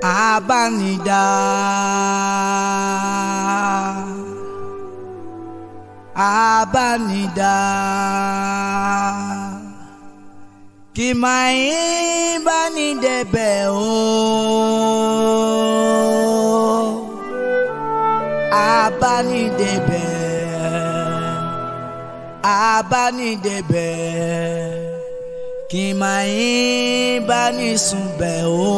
Abánidá, abánidá, kì máa ń bá ní débẹ̀ o. Abánidébẹ̀, abánidébẹ̀, kì máa ń bá ní sùnbẹ̀ o.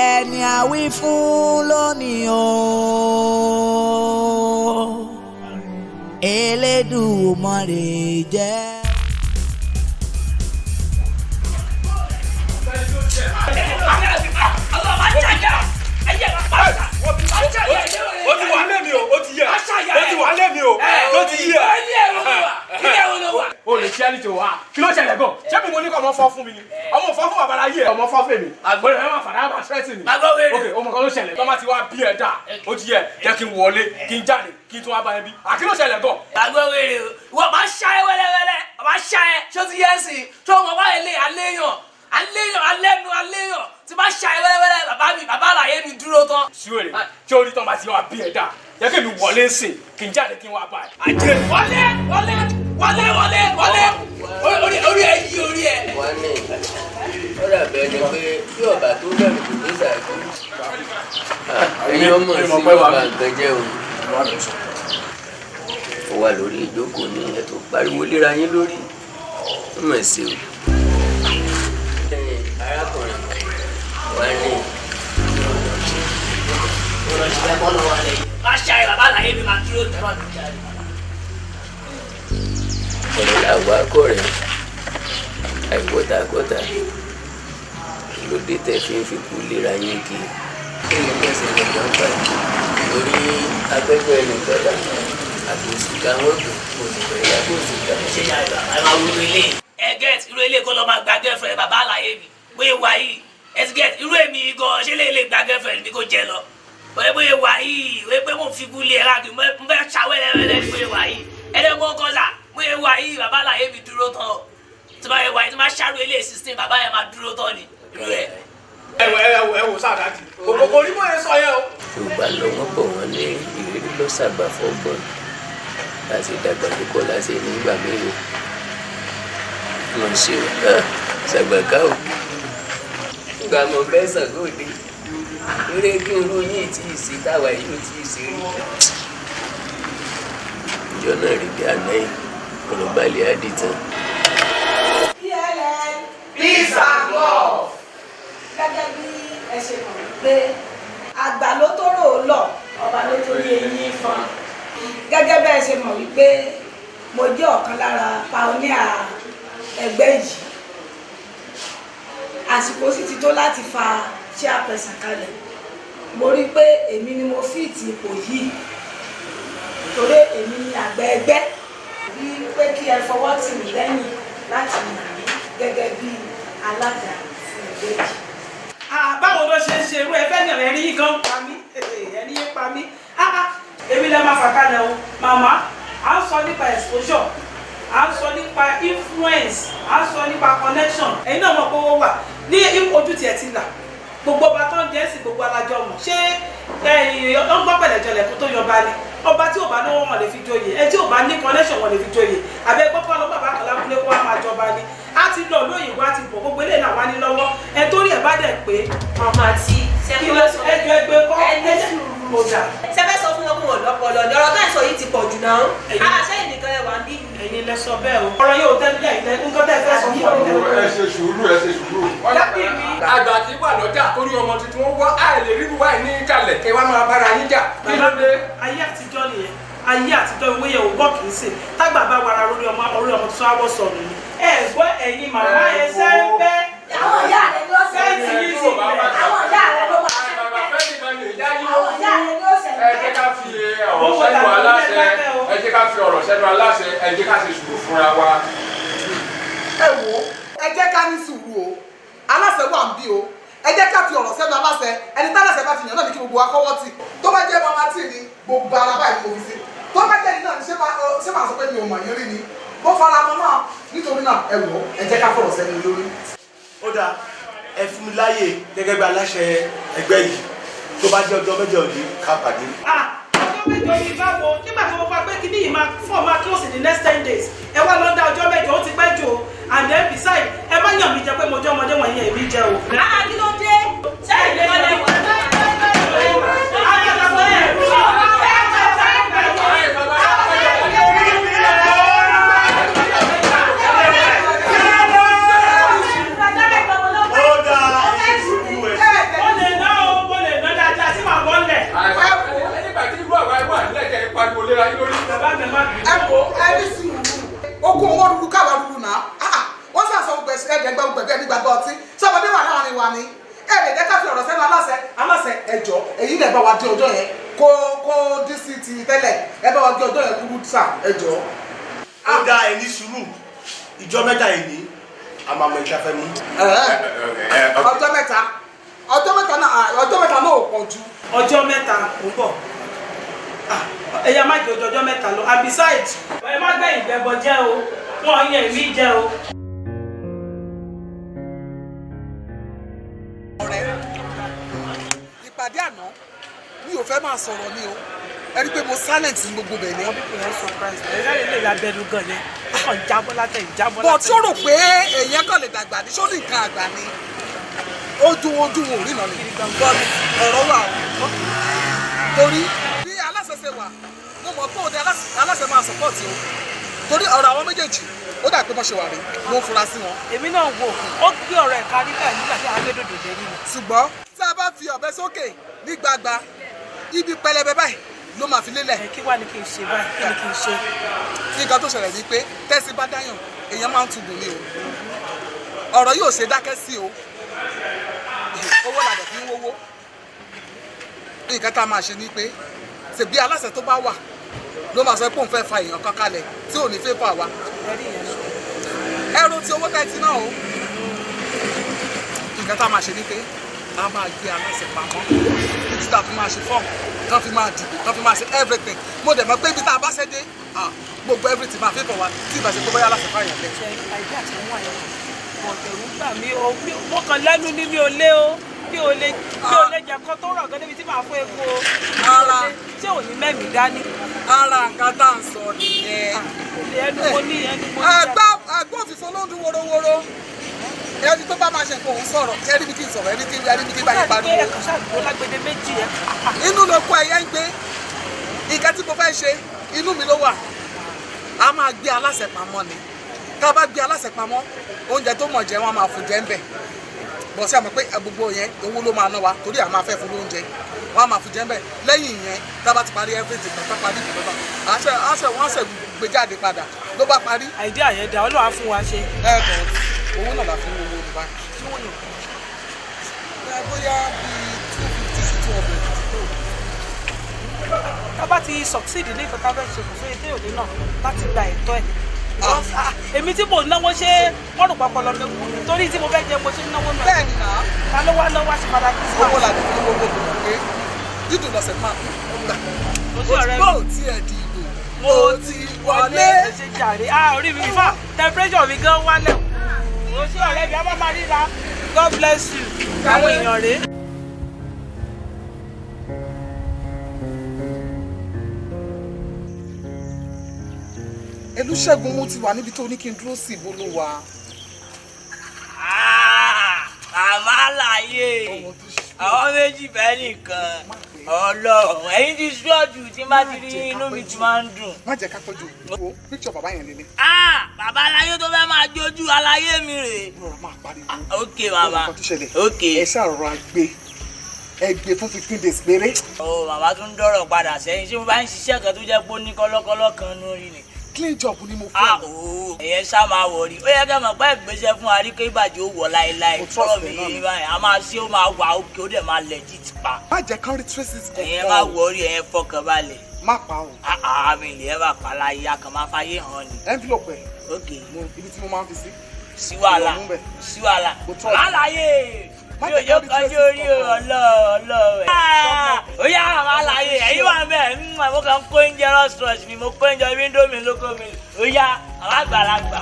Ẹni àwí fún lónìí o, Elédùmarè jẹ́. Ó ti wà lẹ́mi o, ó ti yẹ, ó ti wà lẹ́mi o, ó ti yẹ. O lè ṣe ẹni tó wá. Kí ló ṣẹlẹ̀ gan? Ṣé mi mo ní kọ́ ọmọ fọ́ fún mi ni? Ọmọ fọ́ fún bàbá ayé ẹ̀, ọmọ fọ́ fèmí. Àgbọ̀dọ̀ ẹ̀ máa fàdá máa ṣẹ́ẹ̀tì ni. Ok, ọmọ kan ló ṣẹlẹ̀. Tọ́mọ ti wá bí ẹ̀ dà, ó ti yẹ, jẹ́ kí n wọlé, kí n jáde, kí n tún wá bá ẹ bí. À kí ló ṣẹlẹ̀ gan? Àgbọ̀ wèrè o, ìwọ máa ṣá ẹ wẹ́lẹ́wẹ́lẹ́, máa ṣá ẹ, ṣó ti yẹ ẹ sìn, tó mọ̀ wá ilé àléyàn, àléyàn, alẹ́nu, àléyàn, tí máa ṣá ẹ wẹ́lẹ́wẹ́lẹ́, bàbá mi, bàbá àlàyé mi dúró tán. Ṣíwèrè, ṣé orí tán bá ti wá bí ẹ̀ dà? Jẹ́ kí mi wọlé sìn, kí n jáde kí n wá bá ẹ. Àjẹ́ wọlé, wọlé, wọlé, wọlé, wọlé, orí orí ẹ yí orí ẹ. Wọ́n ní ó dàbí ẹni pé bí ọba tó bẹ̀rù kò ní ṣáájú. Ẹ̀yin ọmọ sí ọba nǹkan jẹ́ o. Ó wà lórí ìjókòó ní ẹ̀ tó pariwo léra yín lórí. Ó mọ̀ sí o. Arákùnrin wọ́n ní. Máa ṣá ẹ, bàbá àlàyé mi máa dúró tán. Ọ̀rẹ́ làwọn akọ̀rẹ́ àìwọ́tàkọ́tà ló dé tẹ̀ fi ń fi kú léra yín kí. Kí ni kẹsẹ̀ nìkan gbà lórí akẹ́kọ̀ọ́ ẹnìkan dà àbòsíkà wọn kò kò sì fẹ́ yàgòsíkà. Ṣé yà ẹ máa wúlò ilé ẹ get irú ilé kó lọ máa gba girlfriend bàbá àlàyé mi bóyá wà yìí ẹ ti get irú èmi gan ṣé lè lè gba girlfriend mi kó jẹ lọ bóyá bóyá wà yìí wípé pé mò ń fi gúlé ẹ láti mo fẹ́ ṣá wẹ́lẹ́wẹ́lẹ́ ní bóyá wà yìí ẹlẹ́gbọ́n kọ́sà bóyá wà yìí bàbá àlàyé mi dúró tán o tí bá yẹ wà yìí tí bá ṣàrò ilé 16 bàbá yẹn máa dúró tán ni irú ẹ. Ẹ wò ẹ wò ẹ wò sáà dájú. Kò rí bóyá sọ yẹn o. Yorùbá lọ wọ́n bọ̀ wọ́n ní ìrírí ló ṣàgbà fọ́gbọ́n láti dàgbà tó kọ́ láti nígbà mélòó. Mo ṣe o ṣàgbàká o. Nígbà mo fẹ́ Ṣàngó-Òde, eré kí n rú yìí tí ì sí táwa yìí ò tí ì sí rí. Ìjọ náà rí bí àná yìí, ọ̀rọ̀ balẹ̀ á di tán. PLN. Peace and love. Gẹ́gẹ́ bí ẹ ṣe mọ̀ wípé àgbà ló tó rò ó lọ, ọba ló tó ní eyín fọn. Gẹ́gẹ́ bẹ́ ẹ ṣe mọ̀ wípé mo jẹ́ ọ̀kan lára pioneer ẹgbẹ́ yìí. Àsìkò sì ti tó láti fa chairperson kalẹ̀. Mo rí i pé èmi ni mo fìtì ipò yìí torí èmi ni àgbà ẹgbẹ́. Bí pé kí ẹ fọwọ́ tì mí lẹ́yìn láti yàn mí gẹ́gẹ́ bí alága fún ẹgbẹ́ yìí. Báwo ló ṣe ń ṣe irú ẹ fẹ́ ní ẹ̀rí yín gan pa mí, ẹ̀rí yín pa mí. Èmi lè máa fà kalẹ̀ o màmá. À ń sọ nípa exposure, à ń sọ nípa influence, à ń sọ nípa connection. Ẹ̀yin náà mọ̀ pé owó wà ní ojú tiẹ̀ ti là gbogbo ọba tó ń jẹ́ sí gbogbo alájọ mọ̀. Ṣé ẹ̀yin ó ń gbọ́ pẹ̀lẹ́jọlẹ̀ kó tó yọba ni? Ọba tí ò bá lówó wọn lè fi joyè, ẹ tí ò bá ní connection wọn lè fi joyè. Àbẹ gbọ́pọ̀ lọ bàbá kan lábúlé kó wá máa jọba ni? A ti lọ lóyìnbó, a ti bọ̀, gbogbo eléyìí náà wá ní lọ́wọ́ ẹ torí ẹ bá dẹ̀ pé. Màmá àti kí ló ẹjọ ẹgbẹ́ kọ́ ẹni sùúrù. Kò dà. Ṣé fẹ́ sọ fún wọn pé wọn lọ́pọlọ ni? Ọ̀rọ̀ tó ń sọ yìí ti pọ̀ jù náà. Aláṣẹ nìkan ẹ wà ń bí. Ẹ̀yin lẹ sọ bẹ́ẹ̀ o. Ọ̀rọ̀ yóò tẹ́lẹ̀ yìí tẹ́ nǹkan tẹ́ fẹ́ sọ fún ọ. Ẹ ṣe sùúrù, ẹ ṣe sùúrù. Dábì mi. Àgbà tí wà lọ́jà torí ọmọ tuntun ó wá àìlè ríru wáì ní kalẹ̀ kí wọ́n máa bára yín jà. Kí ló dé? Ayé àtijọ́ nìyẹn, ayé àtijọ́ ìwé yẹn ò gbọ́ kì í sè tágbà bá wàrà lórí ọmọ orí ọmọ tuntun àwọ̀ sọ̀rọ̀ ni. Ẹ gbọ́ ẹ̀yin màmá ẹ ṣẹ́ ń bẹ́. Àwọn ìyá rẹ ló ṣe ń Fẹ́ǹsì yìí sì bẹ̀. Àwọn ìyá rẹ ló máa ṣe ń Àgbàgbà bẹ́. fẹ́ nìkan lè dá yín. Àwọn ìyá rẹ ló ṣe ń Ẹ bẹ́. jẹ́ ká fi ọ̀rọ̀ sẹ́nu aláṣẹ, ẹ jẹ́ ká fi ọ̀rọ̀ sẹ́nu aláṣẹ, ẹ jẹ́ ká ṣe sùúrù fúnra wa. Ẹ wo, ẹ jẹ́ ká ní sùúrù o. Aláṣẹ wà ń bí o. Ẹ jẹ́ ká fi ọ̀rọ̀ sẹ́nu aláṣẹ. Ẹni táláṣẹ bá ti yàn náà ní kí gbogbo wa kọ́wọ́ tì. Tó bá jẹ́ mama tí ni gbogbo ara báyìí mo fi sí. Tó bá jẹ́ ní náà ni ṣé máa sọ pé mi ò mọ̀ yín rí ni? Mo fara mọ́ náà. Nítorí náà, ẹ wò ó, ẹ jẹ́ ká fọ̀rọ̀ sẹ́nu lórí. Ó dáa, ẹ fún mi láàyè gẹ́gẹ́ bí aláṣẹ ẹgbẹ́ yìí, tó bá jẹ́ ọjọ́ 8 òní ká pàdé. Ah, ọjọ́ 8 yìí báwo? Nígbà tí mo fa pé kíní yìí máa fọ́ máa close in the next 10 days, ẹ wá lọ dá ọjọ́ 8, ó ti pẹ́ jù o. And then beside, ẹ má yàn mí jẹ pé mo jẹ́ ọmọdé wọ̀nyí, èmi jẹ o. Ah, kí ló dé? Sẹ́yìn nìkan lẹ wà. Ó dáa, sùúrù ẹ. Mo lè ná o, mo lè ná dáadáa tí màá bọ́ lẹ̀. Nígbà tí irú àwa wà nílẹ̀ jẹ́ pariwo léra yín lórí. Bàbá mi má bínú. Ẹ wo, ẹ ní sùúrù. Okun owó rúru káwa rúru náà. Ah, wọ́n sàṣọ ẹ̀ẹ́dẹ̀gbẹ́ gbẹ̀gbẹ́ ní gbàgbọ́ ọtí sọ́mọdé wà láàrin wa ni. Ẹ lè jẹ́ ká fi ọ̀rọ̀ sẹ́nu aláṣẹ. Aláṣẹ, ẹjọ́ èyí lè bá wa di ọjọ́ yẹn kó dín sí ti tẹ́lẹ̀. Ẹ bá wa di ọjọ́ yẹn kúrú sà, ẹjọ́. Ó dáa, ẹ ní sùúrù, ìjọ 3 yìí a máa mọ ìta fẹ́ mú. Ọjọ́ 3, ọjọ́ 3 náà, ọjọ́ 3 náà ò pọ̀ jù. Ọjọ́ 3 kò ń bọ̀. Ah, ẹ̀yà má jẹ́ ọjọ́ 3 lọ. And besides, ẹ má gbẹ̀yìn gbẹ̀bọ̀ jẹ́ o, wọ́n yẹn èmi jẹ́ o. Ọ̀rẹ́, ìpàdé àná mi ò fẹ́ máa sọ̀rọ̀ ni o. Ẹ rí i pé mo silent ní gbogbo bẹ̀ ni. Àwọn people yẹn surprise me. Ẹ̀yà lè lábẹ́nu gan yẹn, ó kàn jábọ́ látẹ̀yìn, jábọ́ Bọ̀ tí ó látẹ̀yìn. rò pé èèyàn kàn lè dàgbà ní sórí nǹkan àgbà ni, ojú ojú wọn ò rí náà ni. But ọ̀rọ̀ wà o, torí bí aláṣẹ ṣe wà, mo mọ̀ pé òde aláṣẹ máa support o, torí ọ̀rọ̀ àwọn méjèèjì ó dà pé wọ́n ṣe wà rí, mo ń fura sí wọn. Èmi náà wò ó gbé ọ̀rọ̀ ẹ̀ka nígbà nígbà tí agbẹ́dọ̀dọ̀ dé nínú. Ṣùgbọ́n tí a bá fi ọ̀bẹ sókè ní gbagba, ibi pẹlẹbẹ báyìí ló máa fi lélẹ̀. Ẹ kí wàá ní kí n ṣe báyìí? Kí ni kí n ṣe? Nǹkan tó ṣẹlẹ̀ ni pé tẹ́sí bá dáyàn, èèyàn máa ń tubùn ni o. Ọ̀rọ̀ yóò ṣe dákẹ́ sí o. Owó làdẹ̀ fi ń wówó. Nǹkan tá a máa ṣe ni pé ṣèbí aláṣẹ tó bá wà ló máa sọ pé òun fẹ́ fa èèyàn kan kalẹ̀ tí ò ní fẹ́ fà wá. Ẹrù ti owó tẹ́tí náà o. Nǹkan tá a máa ṣe ni pé a máa gbé aláṣẹ pamọ́ títí tá a fi máa ṣe fọ́ọ̀mù tán, fi máa dìbò tán, fi máa ṣe everything. Mo dẹ̀ mọ̀ pé ibi tá a bá ṣe dé, gbogbo everything máa favour wa, tí ìbá ṣe pé bóyá aláṣẹ fàyàn lẹ̀. Ṣe àìdí àti mú àyẹ̀wò ọ̀tẹ̀rù gbà mí o. Mo kàn lẹ́nu ní mi ò lé o, mi ò lè jẹ́ kó tó rọ̀ gan débi tí màá fún epo o. Ara. Ṣé ò ní mẹ́mìí dání? Ara nǹkan tá à ń sọ nìyẹn. Ẹnu mo ní, ẹnu mo ní. Ẹgbẹ́ òfìfo ló ń dún worowóró. Ẹni tó bá máa ṣe nǹkan òun sọ̀rọ̀, ẹni bí kí n sọ̀rọ̀, ẹni bí kí n bá yín pariwo. Ẹ̀kan ṣàgbó lágbèdè méjì ẹ̀. Inú ló kó ẹyẹ ń gbé. Nǹkan tí mo fẹ́ ṣe, inú mi ló wà. A máa gbé aláṣẹ pamọ́ ni. Tá a bá gbé aláṣẹ pamọ́, oúnjẹ tó mọ̀ jẹ, wọn máa fún jẹ ń bẹ̀. Bọ̀ sí àmọ́ pé gbogbo yẹn, owó ló máa ná wa, torí a máa fẹ́ fún lóúnjẹ, wọn á máa fún jẹ ń bẹ̀. Lẹ́yìn ìyẹn, tá a bá ti parí everything tán, tá a parí ìdìbò tán, àṣẹ àṣẹ wọn àṣẹ gbé jáde padà ló bá parí. Àìdí àyẹ̀dá, Ọlọ́run á fún wa ṣe. Ẹ bọ̀, owó náà la fi ń owó ní báyìí. Ẹ bóyá bíi 250 sí 200 ti tó. Tá a bá ti succeed ní nǹkan tá a fẹ́ ṣe, kò sóye tí òní náà láti gba ẹ̀tọ́ ẹ̀. Because, ah, èmi tí mò ń náwó, ṣé wọ́n rò papọ̀ lọ mi torí tí mo fẹ́ jẹ mo ṣe ń náwó náà. Bẹ́ẹ̀ni náà. Ta ló wá lọ́wọ́ ṣe padà Christmas? Owó la lè fi owó gbogbo pé dídùn lọ́sẹ̀ máa gbà. Mo sí ọ̀rẹ́ mi. Bó tiẹ̀ dìbò, mo ti wọlé. Ẹ ṣe jàre. Ah, orí mi fà, temperature mi gan wálẹ̀. Mo sí ọ̀rẹ́ mi, a máa máa ríra. God bless you. Àwọn èèyàn rèé. Elúṣẹ́gun, mo ti wà níbi tó ní kí n dúró sí. Ibo ló wà? Màmá àlàyé, àwọn méjì fẹ́ nìkan. Ọlọ́run, ẹ̀yin ti ṣọ́ọ̀jù tí má ti rí, inú mi ti máa ń dùn. Má jẹ́ ká tọ́jú wo picture bàbá yẹn lélẹ̀. Ah, bàbá aláyé tó fẹ́ máa jójú aláyé mi rèé. Rọra máa pariwo. Ok bàbá. Nǹkan tó ṣẹlẹ̀. Ok. Ẹ ṣàrọ̀ra gbé, ẹ gbé fún 15 days péré. Ó bàbá tún dọ̀rọ̀ padà sẹ́yìn. Ṣé mo bá ń ṣiṣẹ́ kan tó jẹ́ pé ó ní kọ́lọ́kọ́lọ́ kan lórí ni? Clean job ni mo fẹ́. Ah ooo, ẹ̀yẹ ṣá máa wọ̀rí. Ó yẹ kẹ́ mọ̀ pé ìgbésẹ̀ fún àríkè ìbàjẹ́ ó wọ̀ láéláé. Mo trust Tọ́rọ̀ mi ẹ náà yé ni. báyìí, a máa ṣe, ó máa wà òkè, ó dẹ̀ máa legit pa. Má jẹ́ kán rí traces kankan. Ẹ̀yẹ má wọ̀rí, ẹ̀yẹ fọkàn balẹ̀. Má pa o. Àmì ilẹ̀ ẹ̀ bá pa láyé, a kàn máa fàyè hàn ni. Envelope ẹ. Ok. Mo ibi tí mo máa ń fi sí. Sí wàhálà, Ìwọ mú bẹ̀. sí wàhálà. Mo trust ẹ. Àlàyé Má mi ò jẹ́ yóò kán rí kọjú traces orí o, kankan. ọlọ́ ọlọ́ ẹ̀. Ó yá àwọn àlàyé, ẹ̀yin wà mẹ́, mo kàn ń kó oúnjẹ rọ́ṣọ̀ṣì ni, mo kó oúnjẹ indomie lóko mi. Ó yá àwọn àgbàlagbà.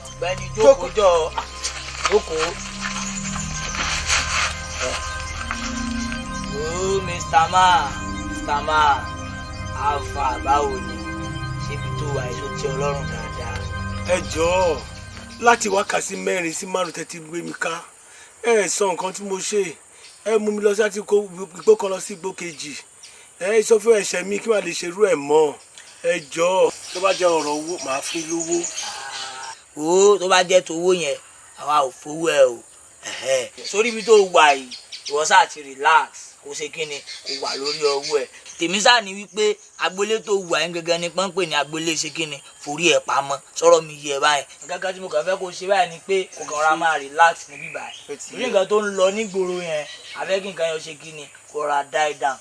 Ọ̀gbẹ́ni jókòó jọ, jókòó. Ooo, Mr. Man, Mr. Man, alfa, báwo ni? Ṣébi tó wà èso tí Ọlọ́run dáadáa. Ẹ jọ̀ọ́, láti wákàtí 4 sí 5 tẹ́tí gbé mi ká, ẹ sọ nǹkan tí mo ṣe. Ẹ mú mi lọ sí àti igbó kan lọ sí igbó kejì. Ẹ sọ fún ẹ̀ṣẹ̀ mi kí wàá lè ṣerú ẹ̀ mọ́. Ẹ jọ̀ọ́, tó bá jẹ́ ọ̀rọ̀ owó, màá fún lówó. Wo, tó bá jẹ́ tówó yẹn, àwa ò fowó ẹ o. Sórí ibi tó wà yìí, ìwọ sáà ti relax, kò ṣe kí ni, kò wà lórí ọwọ́ ẹ. Tèmi sáà ni wípé agboolé tó wà yín gangan ni pọ́npẹ́ ní agboolé ṣe kí ni, forí ẹ̀ pamọ́. Sọ̀rọ̀ mi yẹ báyìí. Nǹkan kan tí mo kàn fẹ́ kó ṣe báyìí ni pé kò kàn ra máa relax níbí báyìí. Torí nǹkan tó ń lọ nígboro yẹn, àfẹ́ kí nǹkan yẹn ṣe kí ni, kó ra die down.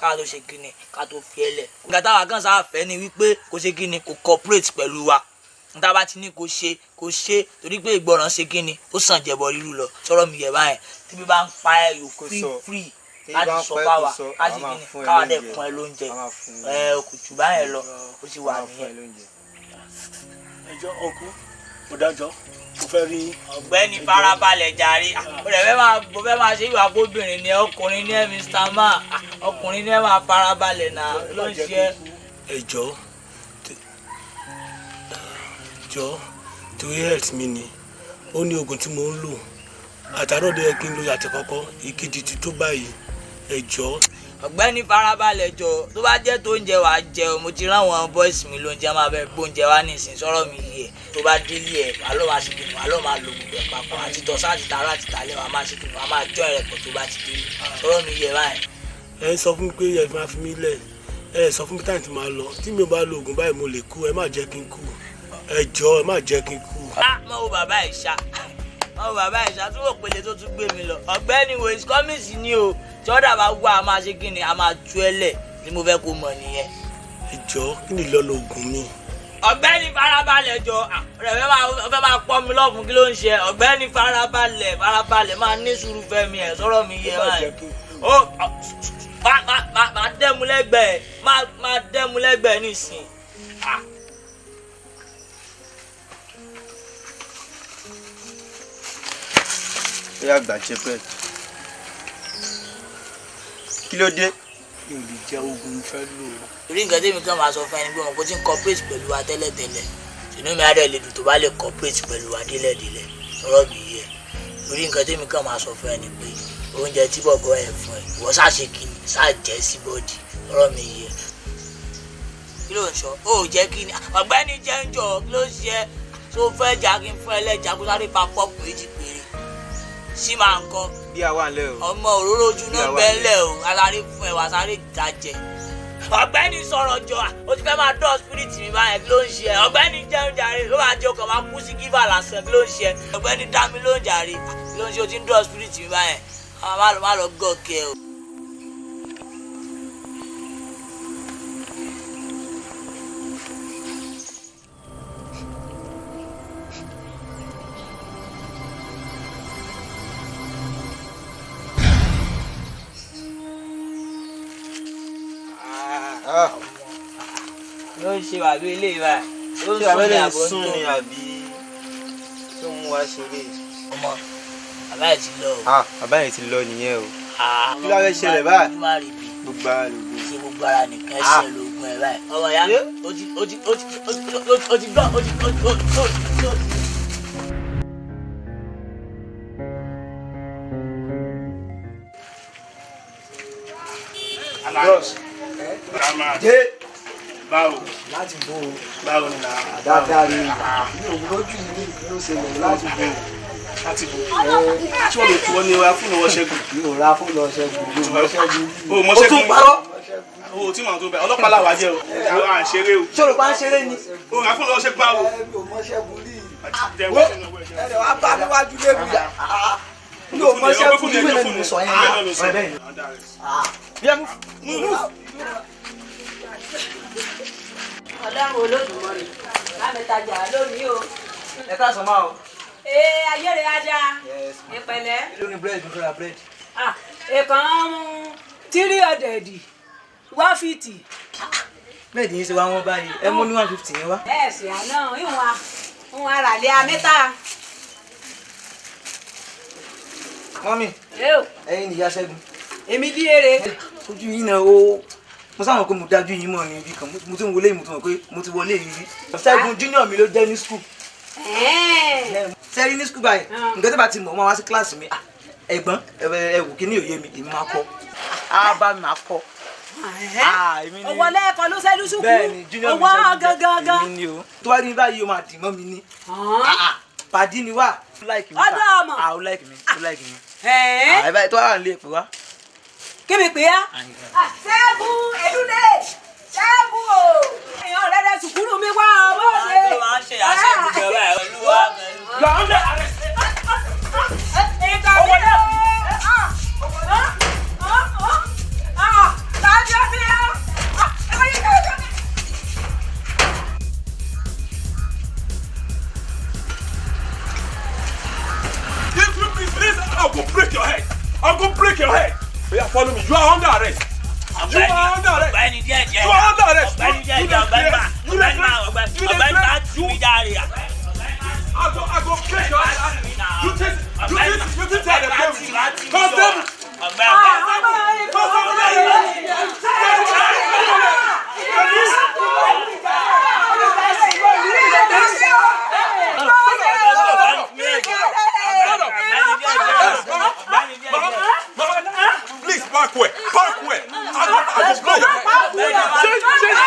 Ká tó ṣe kí ni, ká tó fi ẹ lẹ̀. Nǹkan táwa kan sáà fẹ́ ni wípé kó ṣe kí ni, kó cooperate pẹ̀lú wa. Nta bá ti ní kó ṣe, kó ṣe, torí pé ìgbọràn ṣe kí ni, ó sàn jẹbọ rírú lọ. Sọ̀rọ̀ mi yẹ báyìí. Tí bí bá ń pa ẹ, you feel free láti sọ fáwa, láti kí ni, káwa dẹ̀ fún ẹ lóúnjẹ. Ẹ kò jù báyẹn lọ, ó sì wà nìyẹn. Ẹ jọ̀ọ́ ọkú, mo dájọ́, mo fẹ́ rí. Ọ̀gbẹ́ni farabalẹ̀ jàre, ó rẹ̀ fẹ́ máa, mo fẹ́ máa ṣe ìwà bóbìnrin ni, ọkùnrin ní ẹ, Mr. Man, ọkùnrin ní ẹ, máa farabalẹ̀ náà ló ń ṣe. Ẹ jọ̀ọ́, jọ̀ọ́, torí health mi ni, ó ní oògùn tí mo ń lò. Àtàrọ̀ dé kí n lo àtẹ̀kọ́kọ́, ìkejì ti tó báyìí. Ẹ jọ̀ọ́. Ọ̀gbẹ́ni farabalẹ̀ jọ, tó bá jẹ́ tó ń jẹ wàá jẹ o. Mo ti rán àwọn boys mi lóúnjẹ, máa bẹ gbóúnjẹ wá nísìn. Sọ̀rọ̀ mi yìí ẹ̀, tó bá délé ẹ̀, wàá lọ́ máa ṣe kìnnìún, wàá lọ́ máa lo gbogbo ẹ̀ papọ̀. Àti tọ̀sán àti tàárọ̀ àti tàlẹ́, wàá máa ṣe kìnnìún, wàá máa jọ́ ẹ̀rẹ̀ pọ̀ tó bá ti délé. Sọ̀rọ̀ mi yẹ báyìí. Ẹ sọ fún mi pé ẹ máa fi mí lẹ̀, ẹ sọ fún mi táyì tí màá lọ. Tí mi ò bá lo oògùn báyìí, mo lè kú. Ẹ má jẹ́ kí n kú. Ẹ jọ̀ọ́, ẹ má jẹ́ kí n kú. Mọ wo bàbá ẹ̀ ṣá, mọ wo bàbá ẹ̀ ṣá, tó wò pele tó tún gbé mi lọ. Ọ̀gbẹ́ni wo is coming sí ni o. Tí ọ̀dà bá wà, a máa ṣe kí ni, a máa tú ẹ lẹ̀. Tí mo fẹ́ kó mọ̀ nìyẹn. Ẹ jọ̀ọ́, kí ni ìlọ́lọ oògùn mi? Ọ̀gbẹ́ni farabalẹ̀ jọ, rẹ̀ fẹ́ máa pọ́ mi lọ́fun, kí ló ń ṣe? Ọ̀gbẹ́ni farabalẹ̀, farabalẹ̀, máa ní sùúrù fẹ́ mi ẹ̀, sọ̀rọ̀ mi yẹ báyìí. Ó máa dẹ́mu lẹ́gbẹ̀ẹ́, máa dẹ́mu lẹ́gbẹ̀ẹ́ nísìn. Ó yá, gbà jẹ bẹ́ẹ̀. Kí ló dé? Mi ò lè jẹ oògùn fẹ́ lò. Torí nǹkan tẹ́mi kan máa sọ fún ẹni pé wọn kò tí ń cooperate pẹ̀lú wa tẹ́lẹ̀tẹ́lẹ̀, inú mi á dẹ̀ lè dùn tó bá lè cooperate pẹ̀lú wa délẹ̀délẹ̀. Sọ̀rọ̀ mi yẹ. Torí nǹkan tẹ́mi kan máa sọ fún ẹni pé oúnjẹ tí bọ̀bọ̀ ẹ̀ fún ẹ, ìwọ ṣáà ṣe kí ni, ṣáà jẹ́ sí bọ́ọ̀dì. Sọ̀rọ̀ mi yẹ. Kí ló ń sọ? Ó jẹ́ kí ni? Ọ̀gbẹ́ni jẹ́ ń jọ, kí ló ń ṣe ẹ́? Tó fẹ́ jà kí n fún ẹ lẹ́jà kó sáré pa pọ́ọ̀pù méjì péré. Sí máa ń kọ́. Bí a wà lẹ́ o. Ọmọ òróró ojú náà bẹ́ẹ̀lẹ̀ o, aláré fún ẹ wà sáré jàjẹ. Ọ̀gbẹ́ni sọ̀rọ̀ jọ, o ti fẹ́ máa dọ́ spirit mi báyẹn, kí ló ń ṣe ẹ́? Ọ̀gbẹ́ni jẹun jàre, ló máa jẹ ọkàn máa kú sí gífà lásán, kí ló ń ṣe ẹ́? Ọ̀gbẹ́ni dá mi lóhùn jàre, kí ló ń ṣe o ti ń dọ́ spirit mi báyẹn? Má lọ gọ̀ọ́kẹ́ o. Ló ń ṣe bàbá ilé ìwà ló ń sún ní àbọ̀ sún ni àbí tó ń wá ṣeré. Ọmọ bàbá yìí ti lọ o. Bàbá yìí ti lọ nìyẹn o. Kí ló fẹ́ ṣẹlẹ̀ báyìí? Gbogbo ara lògùn. Ṣé gbogbo ara nìkan ṣe lògùn ẹ̀ báyìí? Ọmọ ìyá mi, ó ti ó ti ó ti ó ti gbọ́ ó ti ó ti ó ti ó ti. Bros. Jẹ́. Báwo? Láti bó o. Báwo ni na? Dáadáa ni. Mi ò lójú ìlú ló ṣẹlẹ̀ láti bó o. Láti bó o. Tí wọ́n lè tu ọ́ ní wa fún ìwọ Ṣẹ́gun. Mi ò ra fún lọ Ṣẹ́gun. Mi ò mọ Ṣẹ́gun. O mọ Ṣẹ́gun. O tún parọ́. O tí màá tó bẹ̀. Ọlọ́pàá làwà jẹ́ o. À ń ṣeré o. Ṣé o rò pa ń ṣeré ni? O rà fún lọ Ṣẹ́gun báwo? Mi ò mọ Ṣẹ́gun rí. Ẹ̀rẹ̀ wá bá mi wájú lébi. Yóò mọ iṣẹ́ fún mi lẹ́nu sọ yẹn. Bẹ́ẹ̀ ni. Ọlọ́run Olódùmarè lámẹ́tajà lónìí o. Ẹ káàsán máa o. Ee ayére ajá. Ìpẹ̀lẹ́. Èló ni búrẹ́dì? Mo fẹ́ ra búrẹ́dì. Èkán 300 150. Búrẹ́dì yín ṣe wá wọ́n báyìí, ẹ mú ní 150 yẹn wá. Bẹ́ẹ̀ sì àná ìwọ̀n ìwọ̀n àràlẹ́ amẹ́ta. Mọ́mì, ẹ̀yin nìyá Ṣẹ́gun. Èmi bí ere. Ojú yín náà ó mo sáwọn pé mo dájú yín mọ̀ ní ibi kan, mo ti ń wọlé yìí, mo ti mọ̀ pé mo ti wọlé yìí rí. Ṣẹ́gun junior mi ló jẹ́ ní school. Ṣẹ́rí ní school báyìí, nǹkan tó bá ti mọ̀ wọ́n wá sí kíláàsì mi. Ẹ̀gbọ́n ẹ̀wù kí ni òye mi, èmi máa kọ́. Á bá mi máa kọ́. Owó lẹ́ẹ̀kan ló ṣẹ́lú sùkú. Owó gangan. Èmi ni o. Tó bá rí báyìí o máa dì mọ́ mi ní. Pàdí ni wá. Ọdọ ọmọ. Ó like mi, ó like mi. Ẹ tó wà nílé pè wá. Kí mi pè á? Ṣẹ́gun Èdúndé, Ṣẹ́gun o. Èèyàn ọ̀rẹ́ rẹ̀ sùkúrù mi wá ọmọ ṣe. You are under arrest. Owó náà. If you please, I will break your head. I will break your head. Yeah, follow me. You are under arrest. You are under arrest. You are under arrest. You dey play. You dey play. You dey play. You. I go break your head. You think I dey play with you? Constable. Please park well. Park well. I go blow your head.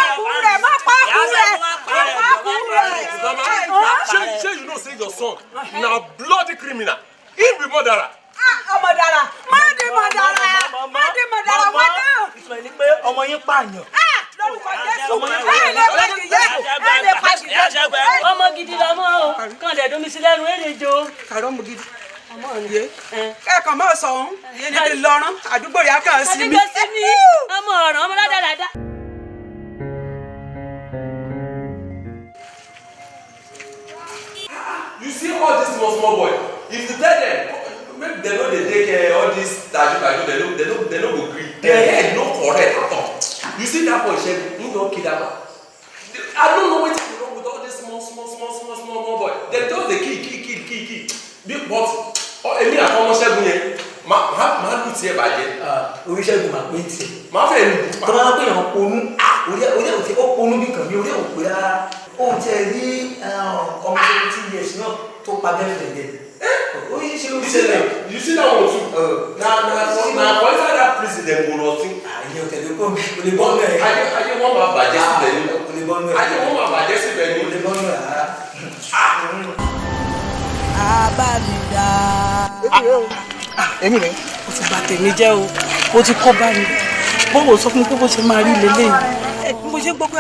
Shey you know say your son na bloody criminal. He be murderer. Ọmọdara, má di mọ̀dàrà, má di mọ̀dàrà wọ́n náà. Ìtumọ̀ ni pé ọmọ yín pààyàn. Lórúkọ Jésù, ẹ lè pàdìyẹ, ẹ lè pàdìyẹ. Ọmọ gidi lọmọ o, kàn dẹ̀ domi sí lẹ́nu èrè jo. Kàrọ́ ọmọ gidi. Kẹ́kọ̀ọ́ máa sọ òun, ìyẹn ní ti lọ́rán, àdúgbò rẹ̀ á kàn sí mi. Àdúgbò sí mi, ọmọ ọ̀ràn, ọmọ ládàradà. You see all these small small boy, if you tell them make dem no dey take all this taju taju, dem no go gree. Their head no correct at all. You see that boy Segun, he don kill that man. I don't know wetin go wrong with all this small small small small small small boy. Dem just dey kill kill kill kill kill. But èmi àti ọmọ Ṣẹ́gun yẹn máa lù tiẹ̀ bàjẹ́. Orí Ṣẹ́gun máa pín tiẹ̀. Máa fẹ́ lù. Tọ́ bá pè yàn ponú, orí ẹ̀ ò ponú bí nǹkan mi, orí ẹ̀ ò pé rárá. Ó ti ẹ̀ rí ọmọ 17 years náà tó pa girlfriend ẹ̀. You see that one too? Na for inside that prison dem go rot ten. Ìyẹn ò tẹ̀lé kó o lè bọ́ nù ẹ̀. Ayé wọn máa bàjẹ́ síbẹ̀ ni. O lè bọ́ nù ẹ̀. Ayé wọn máa bàjẹ́ síbẹ̀ ni. O lè bọ́ nù ẹ̀ rárá. Abamida. Èmi rè. O ti bà tèmi jẹ́ o, o ti kó bá mi. Bọ́wọ̀ sọ fún mi pé bó ṣe máa rí leléyìí. Bí mo ṣe ń gbọ́ pé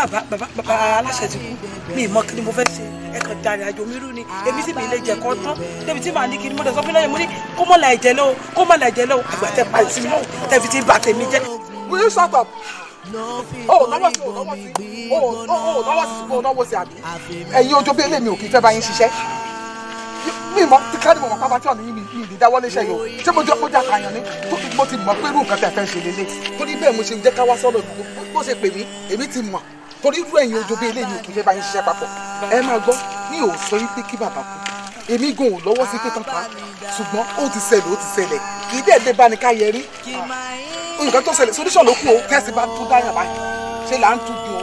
bàbá aláṣẹ ti kú, mi ì mọ kí ni mo fẹ́ ṣe. Ẹ kàn dàrí àjò mi rú ni, èmi sì mi lè jẹ kọ́ tán. Débi tí màá ní kí ni mo dẹ̀ sọ fún lẹ́yìn mo ní kó mọ̀ là ẹ̀jẹ̀ lọ́wọ́, kó mọ̀ là ẹ̀jẹ̀ lọ́wọ́. Àgbà tẹ pa ìsinmi náà, tẹ fi ti bà tèmi jẹ́. Will you shut up? O náwó sí, o náwó sí, o náwó sí, o náwó sí àbí? Ẹ̀yin ojú bí eléyìí mi ò kì í fẹ́ bá yín ṣiṣẹ́. Mi mọ̀ tí ká ní mo mọ̀ pápá tí ọ̀nà yìí mi ìdí dáwọ́ léṣe yìí o. Ṣé mo jẹ́ àkàyàn ni? Mo ti mọ̀ pé irú nǹkan tẹ̀ fẹ́ ṣe lélẹ̀. Torí bẹ́ẹ̀ mo ṣe jẹ́ ká wá sọ́dọ̀ bó ṣe pè mí, èmi ti mọ̀. Torí irú ẹ̀yin ojú bí eléyìí mi ò kì í fẹ́ bá yín ṣiṣẹ́ papọ̀. Ẹ máa gbọ́, mi ò sọ yín pé kí bàbá kú. Èmi gan ò lọ́wọ́ sí pé tán pa. Ṣùgbọ́n ó ti ṣẹlẹ̀, ó ti ṣẹlẹ̀. Kì í dẹ̀ dé bá ní ká yẹ rí. Nǹkan tó ṣẹlẹ̀, solution ló kù o. Tẹ́sí bá tún dáyà báyìí. Ṣé là ń tún dùn o?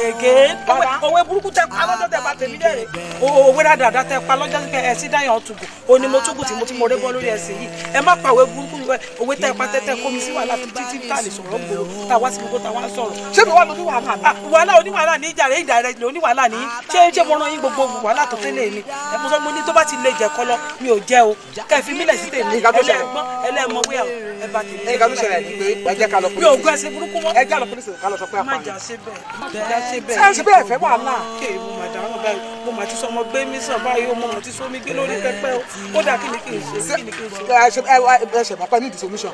Ègé òwe burúkú tẹ pa lọ́jọ́ tẹ bá tèmi dẹ̀rẹ̀. Òwe dáadáa tẹ pa lọ́jọ́ tẹ ẹ sí dáyà ọ̀túgù. O ní mo túgù tí mo ti mọ rẹ́ bọ́ lórí ẹsẹ̀ yìí. Ẹ má pa òwe burúkú òwe tẹ pa tẹ́tẹ́ kó mi sí wàhálà títí tá a lè sọ̀rọ̀ gbòòrò tá a wá sí gbogbo tá a wá ń sọ̀rọ̀. Ṣé mi wá lóní wàhálà mi? Wàhálà oníwàhálà ní ìjà rẹ̀ ìjà rẹ̀ oníwàhálà ní. Ṣé mo rán yín gbogbo wàhálà tó tẹ́lẹ̀ ni? Ẹ mo sọ mo ní tó bá ti lè jẹ kọ́ lọ mi ò jẹ́ o. Kẹ́ ẹ fi mílẹ̀ sí tèmi. Ẹlẹ́gbọ́n ẹlẹ́mọ̀wé ẹ bá tèmi. Nǹkan tó ṣẹlẹ̀ ni pé ẹ jẹ́ ká lọ Mi ò gbọ́ ẹsẹ̀ burúkú mọ́. Ẹ jẹ́ ká lọ police ká lọ sọ pé Má apààyàn. jà ṣe bẹ́ẹ̀. Má jà ṣe bẹ́ẹ̀. Ṣé ẹ ṣe bẹ́ẹ̀ fẹ́ wàhálà? Kéèmù màdàrán báyìí? Mo mà ti sọ ọmọ gbé mi sàn báyìí o, mo mà ti sọ mi gbé lórí pẹpẹ o. Ó dà, kí ni kí n ṣe? Kí ni kí n ṣe? Ẹ ṣe mọ̀ pé need solution.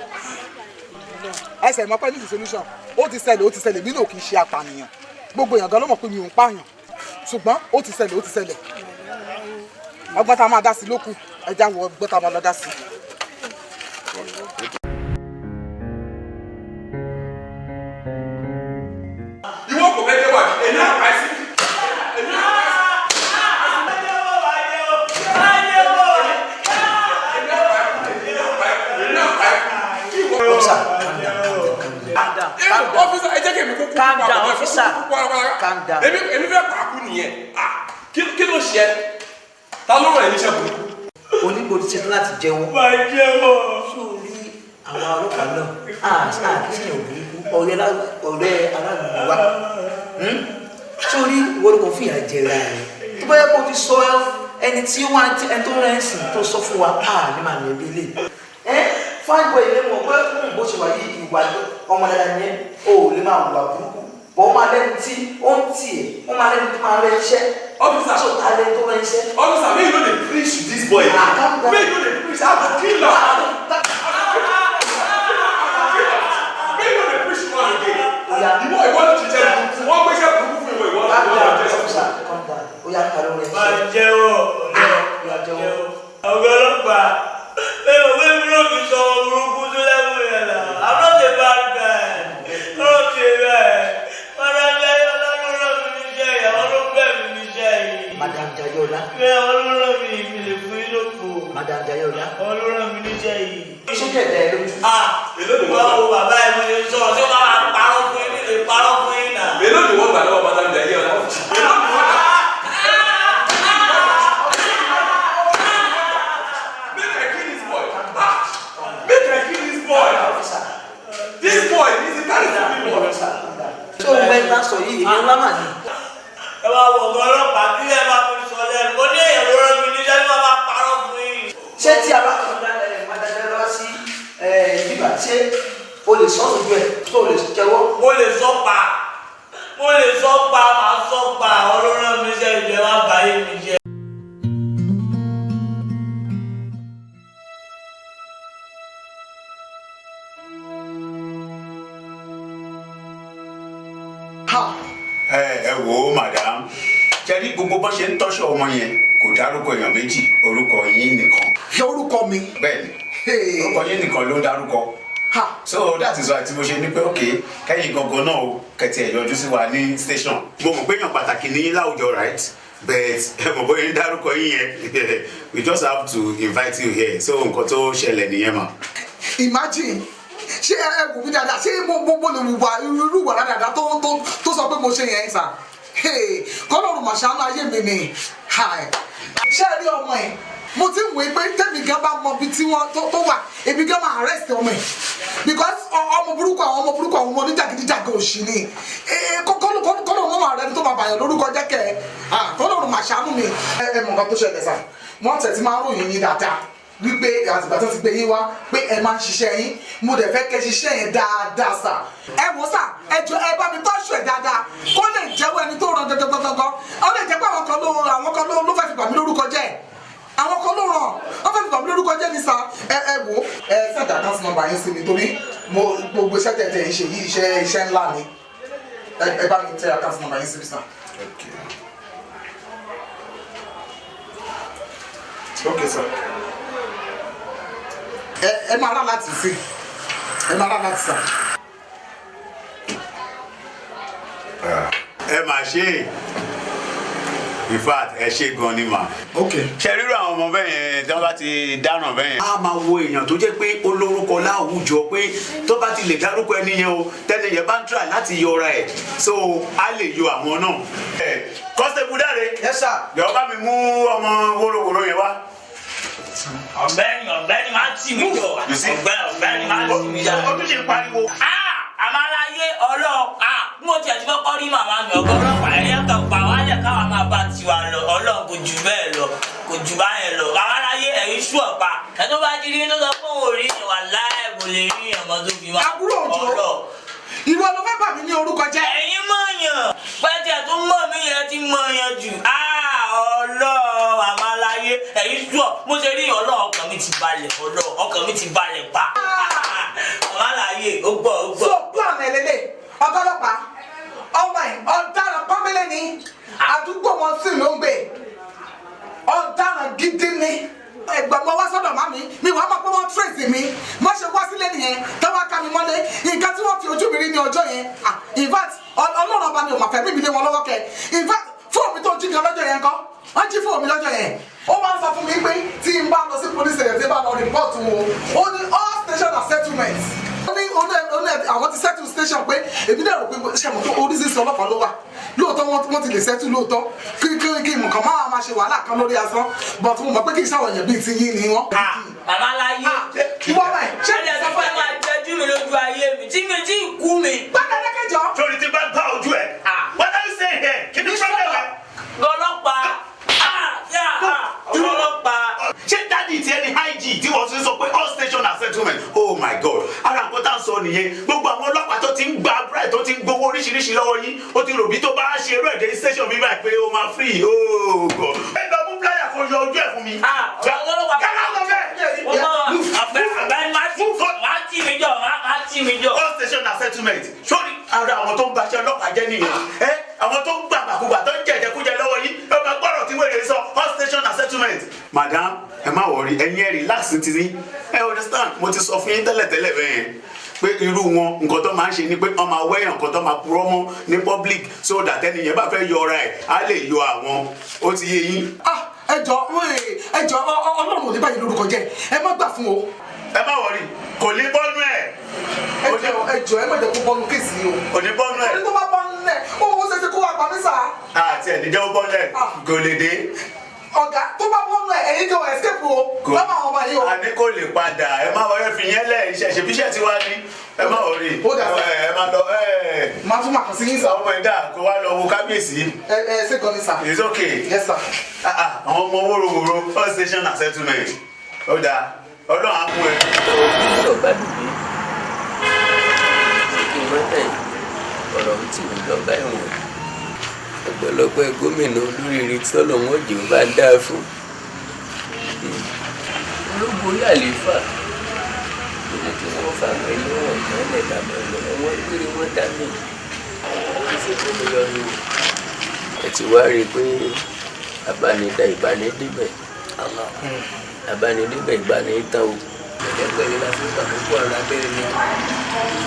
Ẹ ṣe mọ̀ pé need solution. Ó ti ṣẹlẹ̀, ó ti ṣẹlẹ̀. Mí náà kì í ṣe apànìyàn. Gbogbo èèyàn gan ló mọ̀ pé mi ò ń pààyàn, ṣùgbọ́n ó ti ṣẹlẹ̀, ó ti ṣẹlẹ̀. Ọgbọ́n tá a máa dá sí lókù, ẹja wọ ọgbọ́n tá a máa lọ dá sí. Ìwọ kò fẹ́ jẹ́wọ́ àbí? Èmi á pa ẹ́ sí. Èmi á pa ẹ́ sí. Èmi á pa ẹ́ kú. Officer, calm down, calm down, calm down. Officer, ẹ jẹ́ kí èmi kúkú. Calm down, officer. Calm down. Èmi fẹ́ pa kú nìyẹn. Ah, kí ló ṣe ẹ́? Ta ló ràn ẹ́ níṣẹ́ burúkú? Onígbò ti ṣetán láti jẹ́wọ́. Máa jẹ́wọ́. Sórí àwọn ọlọ́pàá náà, àkíyèsí burúkú, ọ̀rẹ́ aráàlú wa. Sórí ìwọ ló kàn fìyà jẹra rẹ. Tó bá yẹ kó ti sọ ẹni tí ó wá, ẹni tó rẹ̀ ń sìn tó sọ fún wa, á ní màá ní ẹbí lè. Ẹ fine boy ilé mọ̀ pé bó ṣe wà yìí, ìwà ọmọ dáadáa ni ẹ, o ò lè máa wà burúkú. Bọ̀ ó máa lẹ́nu tí ó ń tì ẹ́, ó máa lẹ́nu tó máa rẹ iṣẹ́. Officer. So ta lẹ́nu tó rẹ iṣẹ́? Officer, make you no dey preach to this boy. Ah, calm down. Make you no dey preach. I go kill am. Make you no dey preach to am again. Ìwọ ló ti jẹ burúkú. Wọ́n gbéṣẹ́ burúkú fún ìwọ, ìwọ Calm ló down, jẹ. Officer, calm down. Ó yá, ta ló rẹ iṣẹ́? Máa jẹ́wọ́. Ó yá, jẹ́wọ́. Ọ̀gá ọlọ́pàá, ẹ ò wé mi ló fi sọ ọmọ burúkú tó lẹ́wọ̀n yẹn náà. I'm not a bad guy. Lọ́rọ̀ ti rẹ̀. Madam Jayọ̀lá ló rán mi níṣẹ́ yìí, àwọn ló bẹ̀ mí níṣẹ́ yìí. Madam Jayọ̀lá. Bẹ́ẹ̀, àwọn ló rán mi, mi lè fún yín lófo. Madam Jayọ̀lá. Àwọn ló rán mi níṣẹ́ yìí. Ṣé kẹ̀dẹ̀ ẹ lójú? Ah, báwo bàbá ẹ̀ mo ṣe sọ̀rọ̀ tí ó máa wá parọ́ fún yín, mi lè parọ́ fún yín náà. Èló ni wọ́n gbà lọ́wọ́ Madam Jayọ̀lá? Èló ni wọ́n gbà? Make I kill this boy. Ah, make I kill this boy. This boy is the kind of people. Ṣé o mẹ́ta sọ yìí? Èmi ńlá mà ní. Ẹ máa wọ̀ ọ̀gá ọlọ́pàá, kí ẹ máa fi sọ lẹ́nu. Mo ní èèyàn ló rán mi níṣẹ́ tí wọ́n máa parọ́ fún yín. Ṣé tí a bá kọ́ Madam Jayọ̀lá sí bíbà, ṣé o lè sọ sójú ẹ̀ tó o lè jẹ́wọ́? Mo lè sọ pa, mo lè sọ pa, màá sọ pa. Àwọn ló rán mi níṣẹ́, ìjọ ẹ má bàyé mi jẹ́. Ẹ wò ó, madam, ṣe rí gbogbo bó ṣe ń tọ́ṣọ ọmọ yẹn, kò dárúkọ èèyàn méjì, orúkọ yín nìkan. Orúkọ mi? Bẹ́ẹ̀ni, orúkọ yín nìkan ló ń dárúkọ. So that is why tí mo ṣe ní pé ok, kẹ́yìn gangan náà o kẹ̀tì ẹ̀ yọjú sí wa ní station. Mo mọ̀ pé èèyàn pàtàkì ní yín láwùjọ, right? But ẹ mọ̀ bóyá ń dárúkọ yín yẹn, we just have to invite you here. So nǹkan tó ṣẹlẹ̀ nìyẹn mà. Imagine, ṣé ẹ wò mí dáadáa? Ṣé mo lè wùwà irú ìwà dáadáa tó sọ pé mo ṣe yẹn sà? Kọ́lọ́run màṣánú ayé mi ni. Hi. Ṣé ẹ rí ọmọ ẹ̀, mo ti ń wòye pé tẹ́mi gan bá mọ ibi tí wọ́n tó wà, èmi gan máa arrest ọmọ ẹ̀, because ọmọ burúkú, àwọn ọmọ burúkú, àwọn ọmọ oníjàgídíjàgan òṣì ni. Kọ́lọ́run mọ́ màá rẹ tó máa bàyàn lórúkọ jẹ́ kẹ́ ẹ. Kọ́lọ́run màṣánú mi. Ẹ mọ̀ nǹkan tó ṣẹlẹ̀ sà, wọ́n tẹ̀ tí máa ń ròyìn yín dáadáa wípé àtìgbà tó ti gbé yín wá pé ẹ máa ń ṣiṣẹ́ yín. Mo dẹ̀ fẹ́ kẹ́ ṣiṣẹ́ yẹn dáadáa sà. Ẹ wò sà, ẹ jọ, ẹ bá mi tọ́jú ẹ̀ dáadáa kó lè jẹ́wọ́ ẹni tó ràn gangan. Ó lè jẹ́ pé àwọn kan ló fẹ́ fi bà mí lórúkọ jẹ́, àwọn kan ló ràn, wọ́n fẹ́ fi bà mí lórúkọ jẹ́ ní sà. Ẹ wò, ẹ send account number yín sí mi, torí mo gbogbo iṣẹ́ tẹ̀tẹ̀ ń ṣe yìí, iṣẹ́ ńlá ni. Ẹ bá mi tẹ account number yín sí mi sà. Okay sir, ẹ máa rà láti sí, ẹ máa rà láti sà. Ẹ mà ṣe é, in fact, ẹ ṣe gan ni mà. Ok. Ṣe rírọ àwọn ọmọ bẹ́ẹ̀ yẹn tí wọ́n bá ti dáràn bẹ́ẹ̀ yẹn. A máa wo èèyàn tó jẹ́ pé ó lórúkọ láwùjọ, pé tó bá ti lè dárúkọ ẹni yẹn o, tẹ́ni yẹn bá ń try láti yọra ẹ̀, so a lè yọ àwọn náà. Ẹ Constable Dáre. Yes sir. Jọ̀ọ́, bá mi mú ọmọ wóróworó yẹn wá. Ọ̀gbẹ́ni, ọ̀gbẹ́ni, máa tì mí jọ. You see? Ọ̀gbẹ́ni, máa tì mí jọ. Ó tún ṣe pariwo. Àmàláyé ọlọ́ọ̀ mo tiẹ̀ ti kọ́kọ́ rí màmá mi. Ọ̀gá ọlọ́pàá, ẹ̀yà kan pa wálẹ̀ káwa máa bá tiwa lọ. Ọlọ́ọ̀ kò jù bẹ́ẹ̀ lọ, kò jù báyẹn lọ. Àmàláyé ẹ̀rí sú ọ̀pá ẹ̀ tó bá jí rí tó sọ pé òun ò rí ìwà láì kò lè rí ọmọ tó fi wá. Àbúrò Òjò, ìwọ ló fẹ́ bà mí ní orúkọ jẹ́. Ẹ̀yin mọ̀yàn pẹ́ẹ́tì tó mọ̀ mí yẹn ti mọ̀yàn jù. sure mo ṣe rí ọlọ́ ọkàn mi ti balẹ̀ ọlọ́ ọkàn mi ti balẹ̀ pa. Màmá láàyè ó gbọ́ ó gbọ́. So plan ẹ lélẹ̀, ọ̀gá ọlọ́pàá, ọmọ ẹ̀ ọ̀daràn pọ́nbélé ni, àdúgbò wọn sì ló ń gbé, ọ̀daràn gidi ni. Ẹ̀gbọ́n mo wá sọ́dọ̀ màmí mi wàá mọ̀ pé wọ́n trace mi, mo ṣe wá sílé nìyẹn táwọn ká mi mọ́lé, nǹkan tí wọ́n fi ojú mi rí ní ọjọ́ yẹn, ah, in fact Ọlọ́run ọba mi ò mà fẹ́ mímí lé wọn lọ́wọ́ kẹ. In fact fóònù mi tó jí gan lọ́jọ́ yẹn kọ́, wọ́n jí fóònù mi lọ́jọ́ yẹn. Ó wá ń sọ fún mi pé tí n bá lọ sí police station, tí n bá lọ report wọn, ó ní all station are settlements. Ó ní àwọn ti settle station pé èmi dẹ̀ rò pé ṣe mọ̀ pé oríṣiríṣi ọlọ́pàá ló wà. Lóòótọ́ wọ́n ti lè settle lóòótọ́, kí kí kí nǹkan máa ma ṣe wàhálà kan lórí asán, but mo mọ̀ pé kì í ṣàwọn èèyàn bíi ti yín ni wọ́n. Màmá láyé. Ìwọ báyìí, ṣé ẹ̀jẹ̀ tó fẹ́ máa jẹjú mi lójú ayé mi tí mi tí kú mi. Gbàgede kẹjọ. Sori ti bá gbá ojú ẹ. What are you saying here? Kí ni problem ẹ? Ọlọ́pàá. Ọlọ́pàá. Ṣé daddy tiẹ̀ ni IG tí wọ́n ti sọ pé all station are settlement? Oh my God! Ara nǹkan tá à ń sọ nìyẹn. Gbogbo àwọn ọlọ́pàá tó ti ń gba bribe tó ti ń gbowó oríṣiríṣi lọ́wọ́ yín, ó ti rò bí tó bá ṣe irú ẹ̀dẹ̀ station mi báyìí pé ó máa free. Oh God! Ẹ lọ mú flyer kan yọ ojú ẹ̀ fún mi. Ọlọ́pàá. Kẹ́lá lọ bẹ́ẹ̀. Máa tì mí jọ, máa tì mí jọ. All station are settlement. Sórí ara àwọn tó ń baṣẹ́ ọlọ́pàá jẹ́ nìyẹn. Ẹ àwọn tó ń gbàgbàkúgbà tó ń jẹ̀jẹ̀kújẹ lọ́wọ́ yín, ẹ máa gbọ́dọ̀ tí wèrè sọ all station are settlement. Madam, ẹ má worry, ẹ̀yin ẹ relax ti ní. Ẹ understand, mo ti sọ fún yín tẹ́lẹ̀tẹ́lẹ̀ bẹ́ẹ̀ yẹn pé irú wọn nǹkan tó máa ń ṣe ni pé wọ́n máa wẹ́yàn nǹkan tó máa purọ́ mọ́ ní public so that ẹni yẹn bá fẹ́ yọ ara ẹ̀ á lè yọ àwọn. Ó ti yé yín. Ah, ẹ jọ ẹ jọ, Ọlọ́run ò ní báyìí lórúkọ jẹ́, ẹ má gbà fún o. Ẹ má worry, kò ní bọ́nú ẹ̀. Ẹ jọ ẹ jọ, ẹ má jẹ́ kó bọ́nu case yìí o. Kò ní bọ́nú ẹ̀. Ẹni tó bá bọ́nu ẹ̀, ó wọ́n ṣe ṣe kó wá pa mí sá. Àti ẹ̀ níjẹ́ ó bọ́nu ẹ̀, kò lè dé. Ọ̀gá tó bá bọ́nu ẹ̀, ẹ̀yin jọ escape o. Lọ́mọ àwọn ọmọ yìí o. Àní kò lè padà, ẹ má wọlé fi yẹn lẹ̀, iṣẹ́ ṣèbíṣẹ́ ti wá ní. Ẹ má worry. Ẹ má lọ ẹ. Má tún máa kàn sí yín sá. Ọmọ ẹ̀dá kó wá lọ wo kábíyèsí. Ẹ ẹ ṣé gan ni sá. It's okay. Yes sir. Àwọn ọmọ wóróworó all station and settlement. Ó dáa, Ọlọ́run á mú ẹ. Ọba dùbí ṣé kí n mọ́ tẹ̀ ọ̀rọ̀ tí ò lọ bá ẹ̀wọ̀n ọ̀pọ̀lọpọ̀ gómìnà olóríire tí Ọlọ́run jẹ́ ó bá dáa fún ológun orí àlééfà ó ní kí wọ́n fà wọ́n ẹlẹ́wọ̀n kan lẹ̀ dàbọ̀ lọ ẹ̀wọ̀n péré wọ́n dá mi ó sì kó mi yọnu. Ẹ ti wá rí i pé abánidá ìbánidébẹ̀ abánidébẹ̀ ìbánidán o pẹ̀lẹ́pẹ̀lẹ́ la fi gbà púpọ̀ ara bẹ́ẹ̀ ni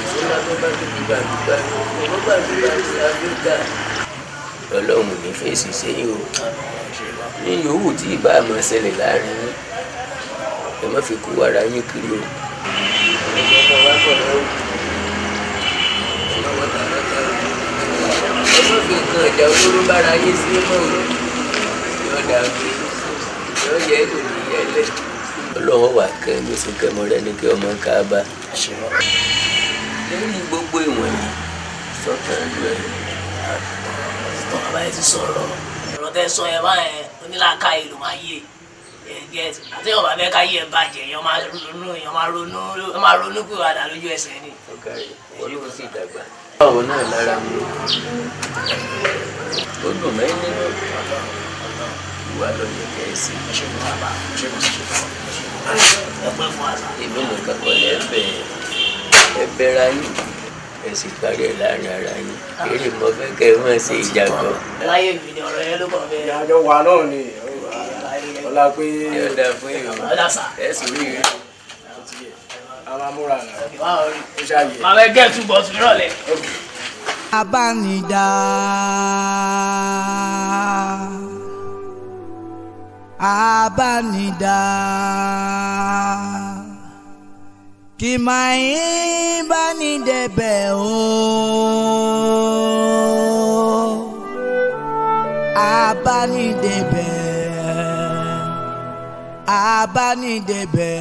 ìṣúná tó bá tóbi gbàdúgbà ọmọ gbàdúgbà ní Áfíríkà. Ọlọ́run ní fèsì sẹ́yìn o ní yòówù tí ìbá máa ṣẹlẹ̀ láàrin yín ẹ má fi kú ara yín kiri o. Ẹ má fi nǹkan ìjà olóró bára yín sí mọ́ o yọ̀ọ̀dà fi yọ̀ọ̀ yẹ kò ní yẹ lẹ̀. Ọlọ́run wà kẹ́ mi sì kẹ́ mọ rẹ ní kí ọmọ ká bá. Lẹ́yìn gbogbo ìwọ̀nyí sọ́kàn lù ẹ́. Bàbá yẹn ti sọ̀rọ̀ ọ̀rọ̀ tẹ́ sọ yẹn báyẹn onílàákàyè ló máa yé ẹ gẹ́t àti ọ̀bà bẹ́ẹ̀ káyé ẹ bàjẹ́ èèyàn máa ronú èèyàn máa ronú èèyàn máa ronú pé wàdà lójú ẹsẹ̀ ni. Ọ̀gá rẹ̀ wọ́n ló sì dàgbà. Báwo náà lára mu ó dùn mẹ́rin nínú ìwà lọ́yẹ̀ kẹ́sì. Èmi nìkan kọ́ lẹ́ bẹ̀ ẹ bẹ́ra yín ẹ sì parí ẹ̀ láàrin ara yín eré mo fẹ́ kẹ́ ẹ máa ṣe ìjà gan. Láyé mi ni ọ̀rọ̀ yẹn ló kàn bẹ́ẹ̀. Ìyájọ́ wa náà ni ọlá pé. Yóò dáa fún ìrọ̀ Ọ̀dà sà. ẹ sùn rí rí. A máa múra nà. Ó ṣàyè. Màmá ẹ gẹ́ẹ̀tù bọ̀sùn nírọ̀lẹ́. Abánidá abánidá kì máa ń bá ní débẹ̀ o abánidébẹ̀ abánidébẹ̀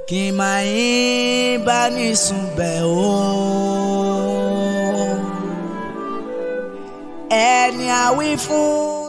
kì máa ń bá ní sùnbẹ̀ o ẹni àwí fún.